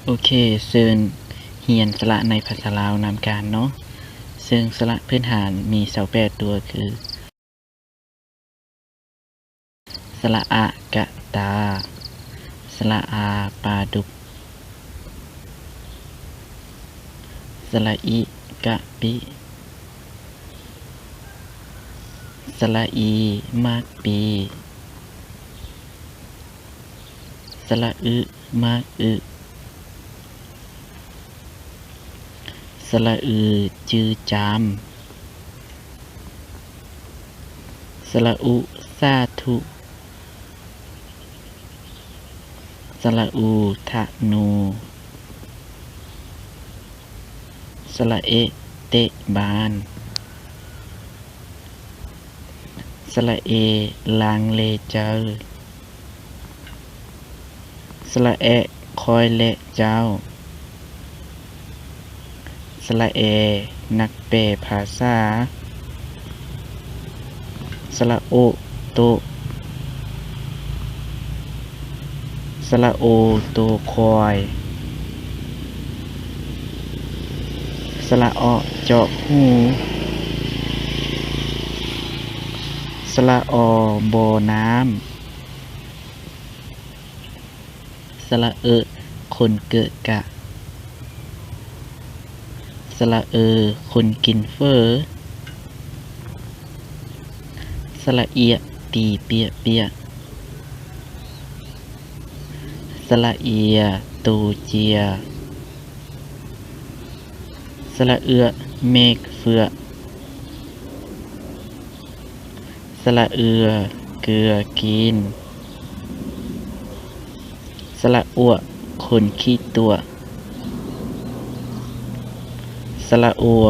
ໂອເຄ, ເຊີນຮຽນສະຫຼະໃນພາສາລາວນຳກັນເນາະ. ເຊິ່ງສະຫຼະພື້ນຖານມີຊາວແປດຕົວຄື ສະຫຼະອະ ກະຕາ, ສະຫຼະອາ ປາດຸກ, ສະຫຼະອິ ກະປິ, ສະຫຼະອີ ໝາກປີ, ສະຫຼະອຶ ໝາກອຶ, ສະຫຼະອື ຈື່ຈາມ, ສະຫຼະອຸ ສາທຸ, ສະຫຼະອູ ທະນູ, ສະຫຼະເອະ ເຕະບານ, ສະຫຼະເອ ລັງເລເຈີ, ສະຫຼະແອະ ຂ້ອຍ ແລະ ເຈົ້າ, ສະຫຼະແອ ນັກແປພາສາ, ສະຫຼະໂອ ໂຕະ, ສະຫຼະໂອ ໂຕຄວາຍ, ສະຫຼະເອາະ ເຈາະຫູ, ສະຫຼະອໍ ບໍ່ນ້ຳ, ສະຫຼະເອີ ຄົນເກີະກະ, ສະຫຼະເອີ ຄົນກິນເຝີ, ສະຫຼະອຽ ຕີປຽກປຽກ, ສະຫຼະເອຍ ໂຕເຈຍ, ສະຫຼະເອືອ ເມກເຟືອ, ສະຫຼະເອືອ ເກືອກິນ, ສະຫຼະອົວ ຄົນຂີ້ຕົວະ, ສະຫຼະອົວ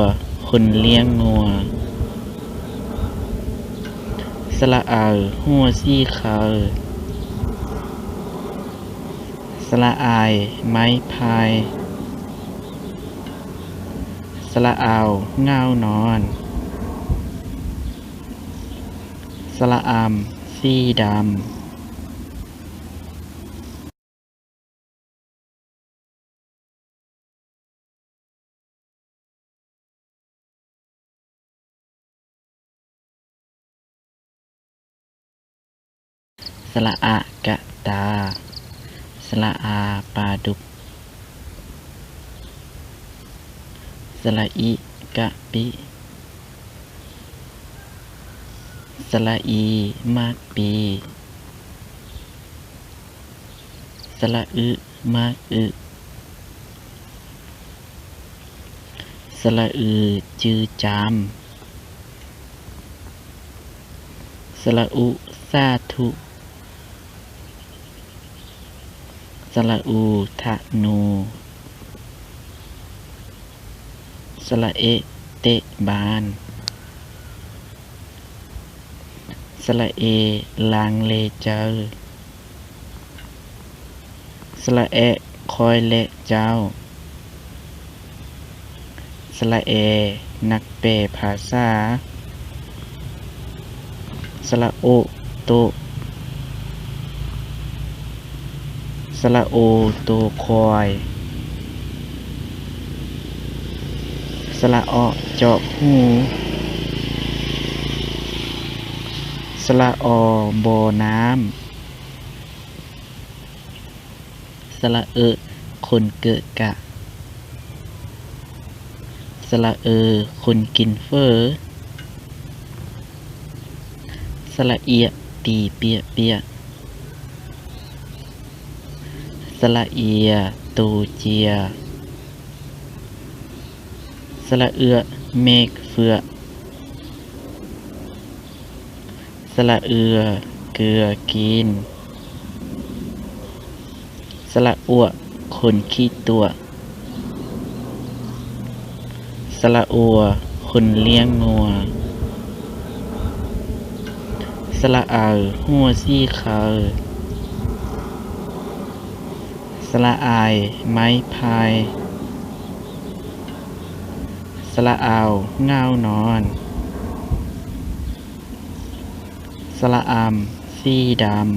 ຄົນລ້ຽງງົວ, ສະຫຼະໄອ ຫົວສີຂາວ, ສະຫຼະອາຍ ໄມ້ໄຜ່, ສະຫຼະອາວ ຫງາວນອນ, ສະຫຼະອຳ ສີດຳ. ສະຫຼະອະ ກະຕາ, ສະຫຼະອາ ປາດຸກ, ສະຫຼະອິ ກະປິ, ສະຫຼະອີ ໝາກປີ, ສະຫຼະອຶ ໝາກອຶ, ສະຫຼະອື ຈື່ຈາມ, ສະຫຼະອຸ ສາທຸ, ສະຫຼະອູ ທະນູ, ສະຫຼະເອະ ເຕະບານ, ສະຫຼະເອ ລັງເລເຈີ, ສະຫຼະແອະ ຂ້ອຍ ແລະ ເຈົ້າ, ສະຫຼະແອ ນັກແປພາສາ, ສະຫຼະໂອ ໂຕະ, ສະຫຼະໂອ ໂຕຄວາຍ, ສະຫຼະເອາະ ເຈາະຫູ, ສະຫຼະອໍ ບໍ່ນ້ຳ, ສະຫຼະເອີ ຄົນເກີະກະ, ສະຫຼະເອີ ຄົນກິນເຝີ, ສະຫຼະອຽ ຕີປຽກປຽກ, ສະຫຼະເອຍ ໂຕເຈຍ, ສະຫຼະເອືອ ເມກເຟືອ, ສະຫຼະເອືອ ເກືອກິນ, ສະຫຼະອົວ ຄົນຂີ້ຕົວະ, ສະຫຼະອົວ ຄົນລ້ຽງງົວ, ສະຫຼະໄອ ຫົວສີຂາວ, ສະຫຼະອາຍ ໄມ້ພາຍ, ສະຫຼະອາວ ຫງາວນອນ, ສະຫຼະອຳ ສີດຳ.